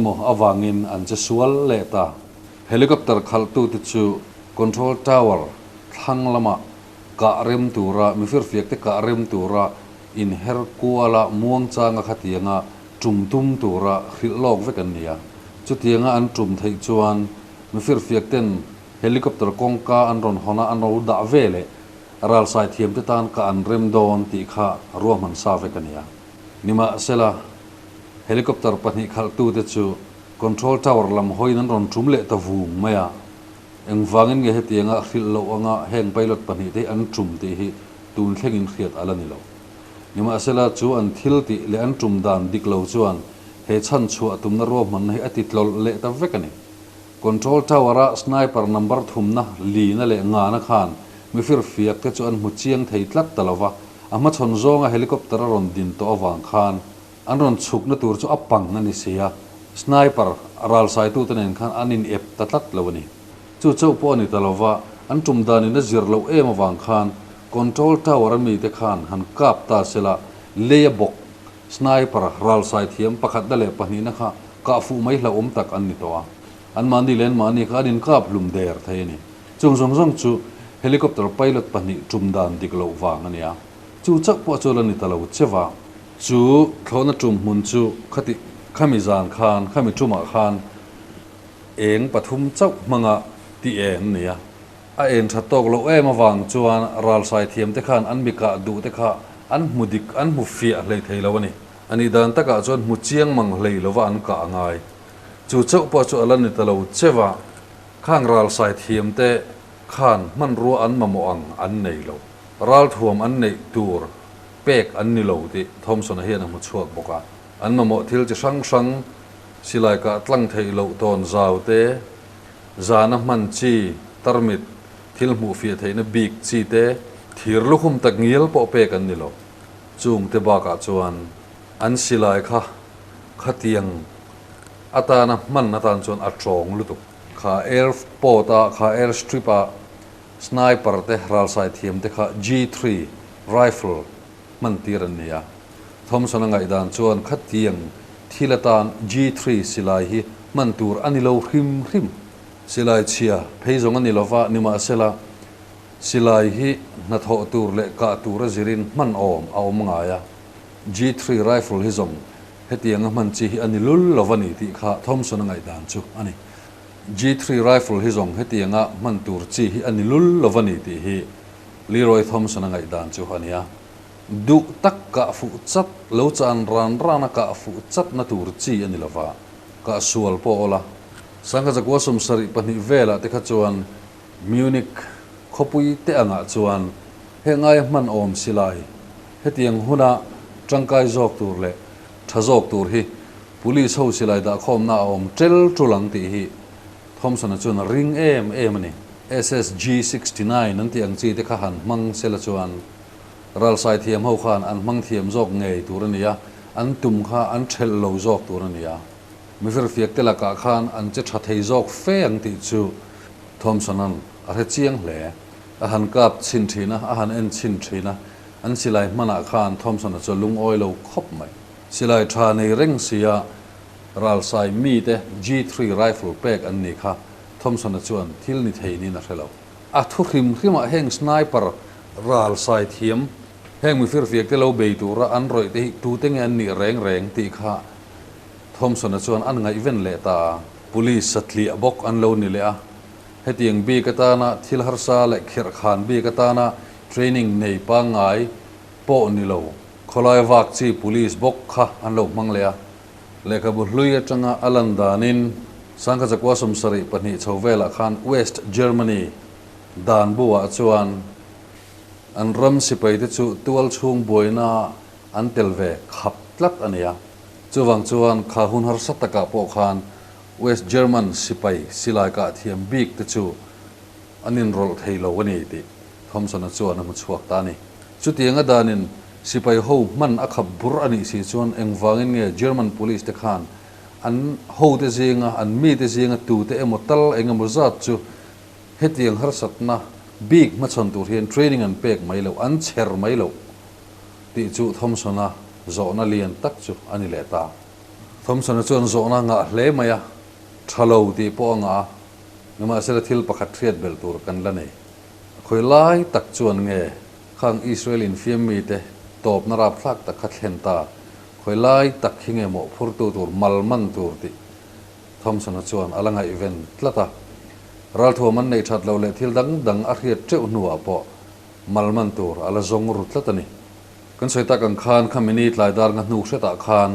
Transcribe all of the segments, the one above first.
emaw avangin an che sual leh ta. Helicopter khalhtute chu Control Tower thlang lamah kah rem tura, mifirfiakte kah rem tura inher kuala muangchanga khatianga tum tum tura hrilh lawk vek an ni a. Chutianga an tum theih chuan mifirfiakten helicopter kawngka an rawn hawn a, an ro dah ve leh ralsai thiamte tan kah an rem dawn tih kha ruahman sa vek a ni a. Nimahsela, helicopter pahnih khalhtute chu Control Tower lam hawiin an rawn tum leh ta vung mai a. Engvangin nge hetianga hrilh loh anga heng pilot pahnihte hi an tum tih hi tun thlengin hriat a la ni lo. Nimahsela, chu an thil tih leh an tum dan dik lo chuan he chhan chhuah tumna ruahmanna hi a ti tlawlh leh ta vek a ni. Control Tower-a sniper number thumna lina leh ngana khan mifirfiak te chu an hmu chiang thei tlat ta lo va, a hmachhawn zawnga helicopter a rawn din tawh avang khan An rawn chhukna tur chu a pang a ni si a, sniper ralsaitute nen khan an in ep ta tlat lo a ni. Chu chauh pawh a ni ta lo va, an tum danin a zir loh em avang khan control tower a mite khan han kap ta se la, leia bawk sniper ralsai thiam pakhatna leh pahnihna kha kah fuh mai hlauhawm tak an ni tawh a, anmahni leh anmahni kha an inkap hlum der thei a ni. Chung zawng zawng chu helicopter pilot pahnih tum dan dik loh vang a ni a, chu chauh pawh chu la ni ta lo che va. Chu thlawhna tum hmun chu khati khami zan khan, khami tumah khan eng pathum chauh hmanga ti eng nia. A en tha tawk loh em avang chuan ralsai thiam te khan an mi kah duh te kha an hmu dik, an hmu fiah hlei thei lo a ni. A nih dan takah chuan hmu chiang mang hlei lova an kah a ngai. Chu chauh pawh chu a la ni ta lo cheva khang ralsai thiam te khan hmanrua an mamawh ang an nei lo. Ralthuam an neih tur pek an ni lo tih Thompson-a hian a hmu chhuak bawk a. An mamawh thil chi hrang hrang, silai kah tlang theih loh tawn zau te, zana hman chi, tarmit, thil hmuh fiah theihna bik chi te, thir lukhum tak ngial pawh pek an ni lo. Chung te bakah chuan an silai kha khatiang atana hman atan chuan a tawng lutuk. Kha airport-a, kha airstrip-a Sniper te, ralsai thiam te kha G-three rifle hman tir an ni a. Thompson-a ngaihdan chuan khatiang thil atan G-three silai hi hman tur a ni lo hrim hrim. Silai chhia phei zawng a ni lova, nimahsela silai hi hnathawh tur leh kah tur a zirin hman awm a awm ngai a. G-three rifle hi zawng hetianga hman chi hi a ni lul lova ni tih kha Thompson-a ngaihdan chu a ni. G-three rifle hi zawng hetianga hman tur chi hi a ni lul lo va ni tih hi Leroy Thompson-a ngaihdan chu a nia. Duh tak kah fuh chat lo chan ran rana kah fuh chatna tur chi a ni lo va, kah sual pawh awl a. Sangha zakua 72 velah te kha chuan Munich khawpui te angah chuan he ngaia hman awm silai hetiang huna tangkai zawk tur leh tha zawk tur hi Police ho silai dahkhawmna a awm tel tul ang tih hi Thompson-a chuan a ring em em a ni. SSG 69 an tih ang chi te kha han hmang sela chuan ralsai thiam ho khan an hmang thiam zawk ngei tur a ni a, an tum kha an thelh lo zawk tur a ni a. Mifirfiak te lakah khan an che tha thei zawk fe ang tih chu Thompson-a'n a hre chiang hle. A han kap chhin thin a, a han en chhin thin a, an silai hmanah khan Thompson-a chu a lungawi lo khawp mai. Silai tha nei reng sia ralsai mite G-three rifle pek an ni kha Thompson-a chuan thil ni thei niin a hre lo. A thu hrim hrimah heng sniper ralsai thiam, heng mifirfiak te lo bei tura an rawih te hi tute nge an nih reng reng tih kha Thompson-a chuan an ngaihven leh ta a. Police satliah bawk an lo ni leh a, hetiang bik atana thil harsa leh khirhkhan bik atana training nei pangngai pawh ni lo. Khawlai vak chi police bawk kha an lo hmang leh a, lehkhabu hlui atanga a lan danin Sangha Zakua 72 chho velah khan West Germany dan buah chuan an ram sipaite chu tual chhung buaina an tel ve khap tlat a ni a. Chuvang chuan kha hun harsa takah pawh khan West German sipai silai kah thiam bik te chu an inrawlh thei lo a ni tih Thompson-a chuan a hmu chhuak ta a ni. Chutianga danin sipai ho hman a khap bur a nih si chuan engvangin nge German police te khan an hote zinga, an mite zinga tute emaw tal eng emaw zat chu hetiang harsatna bik hmachhawn tur hian training an pek mai loh, an chher mai loh tih chu Thompson-a zawhna lian tak chu a ni leh ta. Thompson-a chuan zawhna a ngah hle mai a, tha lo tih pawh a ngah a, nimahsela thil pakhat hriat belh tur kan la nei. A khawi lai tak chuan nge khang Israel infiam mite tawpna rapthlak tak kha thlen ta, khawi lai tak hi nge mawhphurtu tur mal man tur tih Thompson-a chuan a la ngaihven tlat a. Ralthuam an neih that loh leh thil dang dang a hriat teuh hnuah pawh mal man tur a la zawng ru tlat a ni. Kan sawi tak ang khan khami ni tlai dar nga hnu hretah khan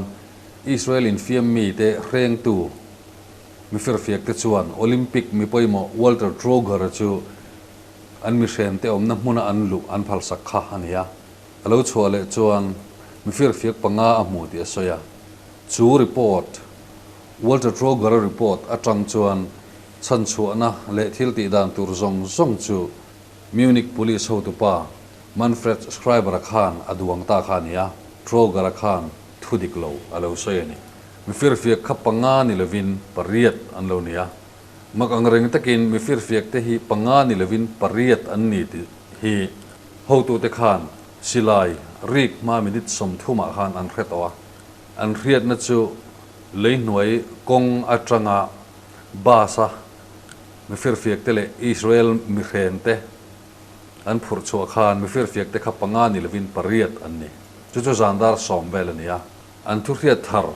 Israel infiam mite hrengtu mi firfiakte chuan Olympic mi pawimawh Walter Troger-a chu an mihrente awmna hmuna an luh an phalsak kha a ni a. A lo chhuah leh chuan mi firfiak panga a hmu tih a sawi a. Chu report, Walter Troger-a report atang chuan chhanchhuahna leh thil tih dan tur zawng zawng chu Munich Police hotupa Manfred Schreiber-a khan a duang ta kha a ni a, Troger-a khan thu dik lo a lo sawi a ni. Mi firfiak kha panga ni lovin pariat an lo ni a, mak ang reng takin mi firfiak te hi panga ni lovin pariat an ni tih hi hotute khan silai rik hma minute 30 ah khan an hre tawh a. An hriatna chu leihnuai kawng atanga bus-a mi firfiak te leh Israel mihren te an phurh chhuah khan mi firfiak te kha panga ni lovin pariat an ni. Chu chu zan dar sawm vel a ni a. An thu hriat thar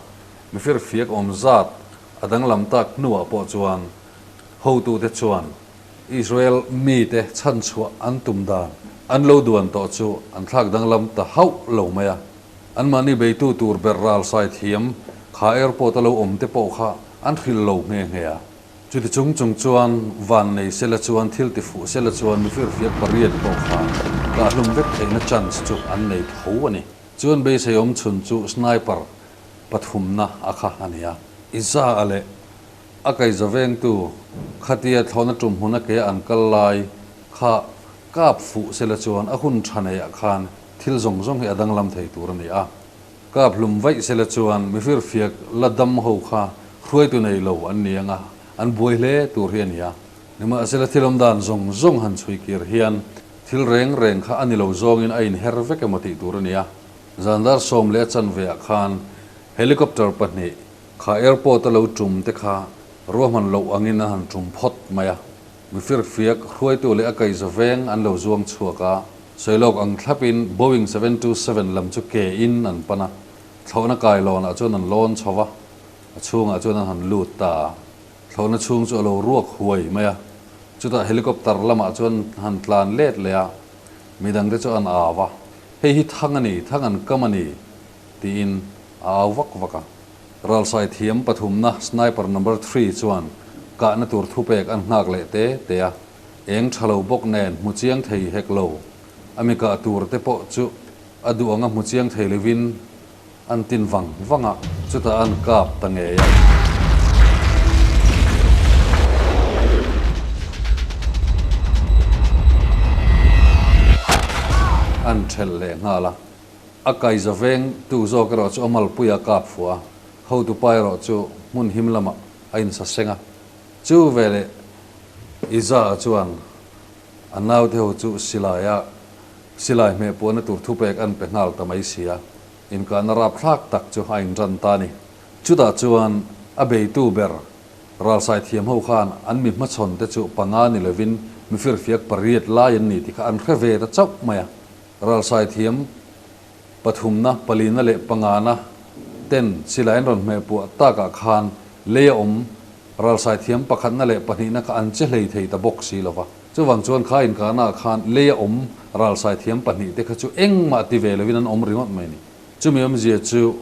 mi firfiak awm zat a danglam tak hnuah pawh chuan hotute chuan Israel mite chhanchhuah an tum dan an lo duan tawh chu an thlak danglam ta hauh lo mai a. Anmahni beitu tur ber ralsai thiam kha airport a lo awm te pawh kha an hrilh lo nghe nghe a. Chuti chung chung chuan van nei sela chuan thil ti fuh sela chuan mi firfiak pariat pawh kha kahhlum vek theihna chance chu an nei tho a ni. Chuan beisei awm chhun chu sniper pathumna a kha a ni a. I za a leh a kaiza vengtu khatia thlawhna tum hmuna ke an kal lai kha kap fuh sela chuan a hun tha neiah khan thil zawng zawng hi a danglam thei tur a ni a. Kap hlum vaih sela chuan mifirfiak la dam ho kha hruaitu nei lo an ni ang a, an buai hle tur hi a ni a. Nimahsela thil awm dan zawng zawng han chhui kir hian thil reng reng kha a ni lo zawngin a inher vek emaw tih tur a ni a. Zan dar sawm leh a chanve ah khan helicopter pahnih kha airport a lo tum te kha ruahman loh angin a han tum phawt mai a. Mifirfiak hruaitu leh a kaihza veng an lo zuang chhuak a. Sawi lawk ang thlapin Boeing 727 lam chu ke in an pan a, thlawhna kailawnah chuan an lawn chho va, a chhungah chuan an han lut ta a. Thlawhna chhung chu a lo ruak huai mai a, chutah helicopter lamah chuan han tlan let leh a, midangte chu an au va, Hei hi thang a ni, thang an kam a ni, tiin a au vak vak a. Ralsai thiam pathumna sniper number three chuan kahna tur thupek an nghak leh te te a. Eng tha lo bawk nen hmu chiang thei hek lo. A mi kah tur te pawh chu a duh anga hmu chiang thei lovin an tin vang vang a, chutah an kap ta ngei a. An thelh leh nghal a. A kaiza veng tu zawk erawh chu a malpui a kap fuh a, hotupa erawh chu hmun him lamah a insaseng a. Chu veleh Iza chuan a naute ho chu silaia silai hmeh puahna tur thupek an pe nghal ta mai si a, inkahna rapthlak tak chu a inran ta a ni. Chutah chuan a beitu ber ralsai thiam ho khan an mi hmachhawn te chu panga ni lovin mi firfiak pariat lai an ni tih kha an hre ve ta chauh mai a. Ralsai thiam Pathumna, palina leh pangana ten silai an rawn hmeh puah takah khan lei a awm ralsai thiam pakhatna leh pahnihna kha an che hlei thei ta bawk si lo va. Chuvang chuan kha inkahnaah khan lei a awm ralsai thiam pahnih te kha chu engmah ti ve lovin an awm ringawt mai a ni. Chumi awmzia chu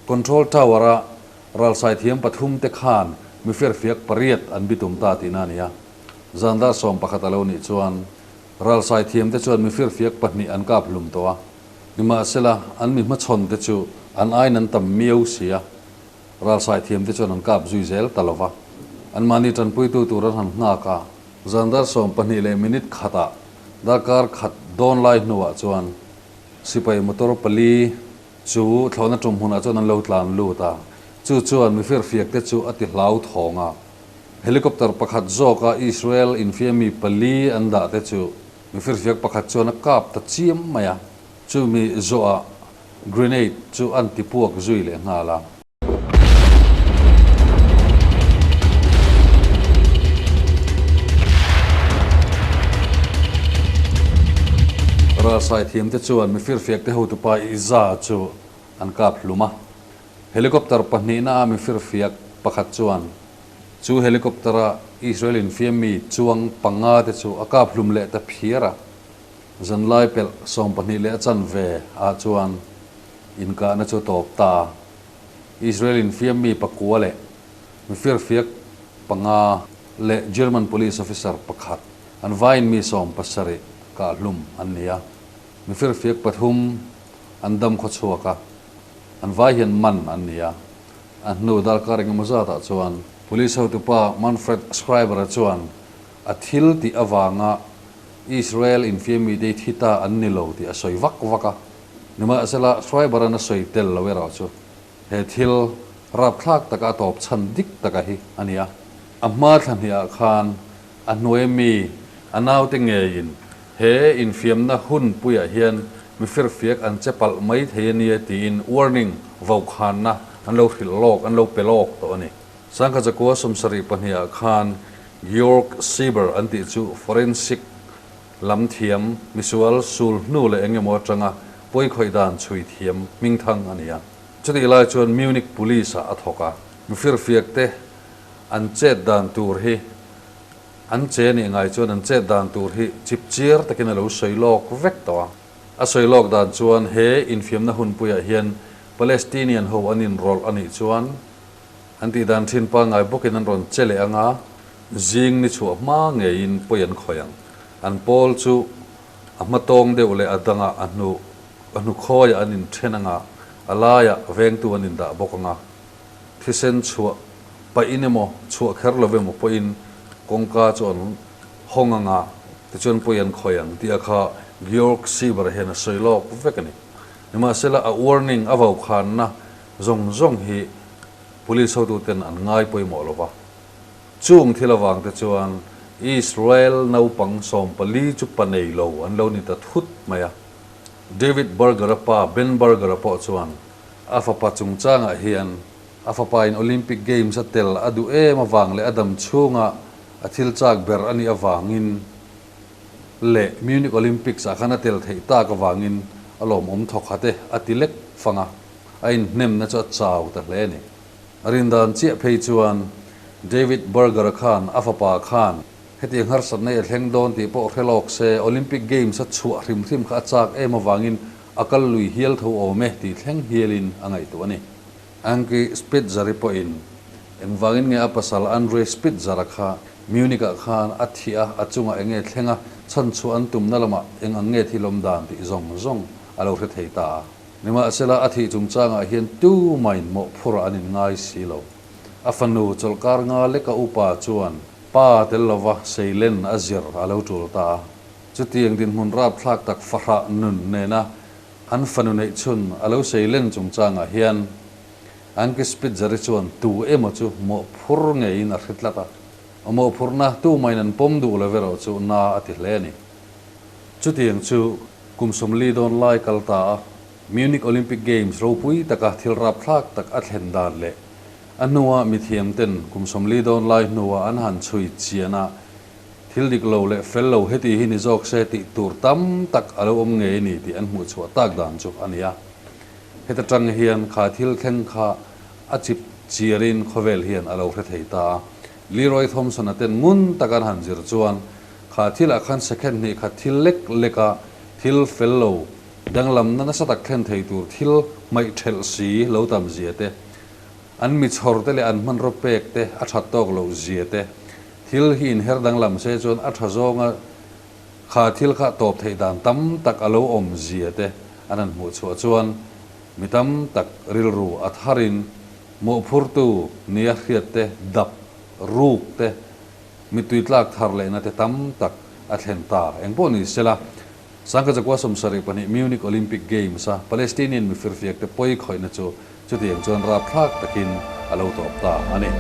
Control Tower-a ralsai thiam pathum te khan mi firfiak pariat an bitum ta tihna a ni a. Zan dar 11 a lo nih chuan ralsai thiam te chuan mi firfiak pahnih an kap hlum tawh a. Nimahsela, an mi hmachhawn te chu an aiin an tam miau si a, ralsai thiam te chuan an kap zui zel ta lo va. Anmahni tanpuitu tur an han nghak a, zan dar 12 leh minute khatah darkar khat dawn lai hnuah chuan sipai motor pali chu thlawhna tum hmunah chuan an lo tlan lut a, chu chuan mi firfiak te chu a ti hlau thawng a. Helicopter pakhat zawka Israel infiami pali an dah te chu Mi firfiak pakhat chuan a kap ta chiam mai a, chumi zawhah grenade chu an ti puak zui leh nghal a. Ralsaithiamte chuan mifirfiakte hotupa Izza chu an kap hlum a. Helicopter pahnihna a mifirfiak pakhat chuan chu helicopter-a Israel infiam mi chuang panga te chu a kap hlum leh ta phiar a. Zanlai pelh 12 leh a chanve ah chuan inkahna chu tawp ta a. Israel infiam mi pakua leh mifirfiak panga leh German police officer pakhat an vaiin mi 70 kah hlum an ni a. Mifirfiak pathum an dam khaw chhuak a, an vai hian man an ni a. A hnu darkar engemaw zatah chuan police hotupa Manfred Schreiber-a chuan a thil tih avanga Israel infiam mite hi thi ta an ni lo tih a sawi vak vak a. Nimahsela, Schreiber-a'n a sawi tel lo erawh chu he thil rapthlak taka a tawp chhan dik taka hi a ni a. A hma thla hnihah khan a hnuaia mi a naute ngeiin he infiamna hun puiah hian mifirfiak an che palh mai thei a nia tiin warning vokhanna an lo hrilh lawk, an lo pe lawk tawh a ni. Sangkhatzakua 72ah khan Georg Sieber an tih chu forensic lam thiam, misual sul hnu leh eng emaw atanga pawi khawih dan chhui thiam hmingthang a ni a. Chutih lai chuan Munich Police-ah a thawk a. Mifirfiak te an chet dan tur hi an che nih ngai chuan an chet dan tur hi chip chiar takin a lo sawi lawk vek tawh a. A sawi lawk dan chuan he infiamna hunpuiah hian Palestinian ho an inrawlh a nih chuan an tih dan thin pangngai bawkin an rawn che leh ang a, zing ni chhuah hma ngeiin pawi an khawih ang. An pawl chu a hmatawng deuh leh a dangah a hnu a hnukhawiah an inthen ang a, a laiah vengtu an indah bawk ang a. Thisen chhuah pahin emaw chhuah kher lo emaw pawhin kawngka chu an hawng ang a, tichuan pawi an khawih ang tih a kha Georg Sieber hian a sawi lawk vek a ni. Nimahsela a warning a vokhanna zawng zawng hi police hotuten an ngai pawimawh lo va. Chung thil avang te chuan Israel naupang 14 chu pa nei lo an lo ni ta thut mai a. David Berger-a pa Ben Berger-a pawh chuan a fapa chungchangah hian a fapa in Olympic Games a tel a duh em avang leh a dam chhunga a thil chak ber a nih avangin leh Munich Olympics ah khan a tel theih tak avangin a lawmawm thawk hat e a ti lek fang a, a inhnemna chu a chau ta hle a ni. A rindan chiah phei chuan David Berger-a khan a fapa khan hetiang harsatna hi a thleng dawn tih pawh hre lawk se Olympic Games a chhuah hrim hrim kha a chak em avangin a kal lui hial tho awm e tih thleng hialin a ngaihtuah a ni. Anki Spitzer-i pawhin engvangin nge a pasal Andre Spitzer-a kha Munich-ah khan a thih a, a chungah eng nge thleng a, chhan chhuah an tumna lamah eng ang nge thil awm dan tih zawng zawng a lo hre thei ta a. Nimahsela, a thih chungchangah hian tumain mawhphurh an inngai si lo. A fanu chawlhkar nga leka upa chuan pa tel lova seilen a zir a lo tul ta a. Chutiang dinhmun rapthlak tak fahrah nun nena an fanu neih chhun a lo seilen chungchangah hian Anki Spitzer-i chuan tu emaw chu mawhphur ngeiin a hre tlat a. A mawhphurhna tumain an pawm duh lo erawh chu na a ti hle a ni. Chutiang chu kum 40 dawn lai kal ta a, Munich Olympic Games ropui taka thil rapthlak tak a thlen dan leh a hnua mithiam ten kum 40 dawn lai hnua an han chhui chian a, thil dik lo leh fel lo heti hi ni zawk se tih tur tam tak a lo awm ngei a ni tih an hmuh chhuah tak dan chu a ni a. Heta tang hian kha thil thleng kha a chip chiarin khawvel hian a lo hre thei ta a. Leroy Thompson-a ten ngun tak an han zir chuan kha thilah khan second hnih khat thil lek lek a thil fel lo danglamna nasa tak thlen thei tur thil hmaih thelh si lo tam zia te, an mi chhawr te leh an hmanraw pek te a that tawk loh zia te, thil hi inher danglam se chuan a tha zawnga kha thil kha tawp theih dan tam tak a lo awm zia te an han hmuh chhuah chuan mi tam tak rilru a tharin mawhphurtu nia hriat te dap ruk te mittui tlak thar lehna te tam tak a thlen ta. Engpawh ni sela, Sangkhatzakua 72 Munich Olympic Games a Palestinian mifirfiak te pawi khawihna chu chutiang chuan rapthlak takin a lo tawp ta a ni.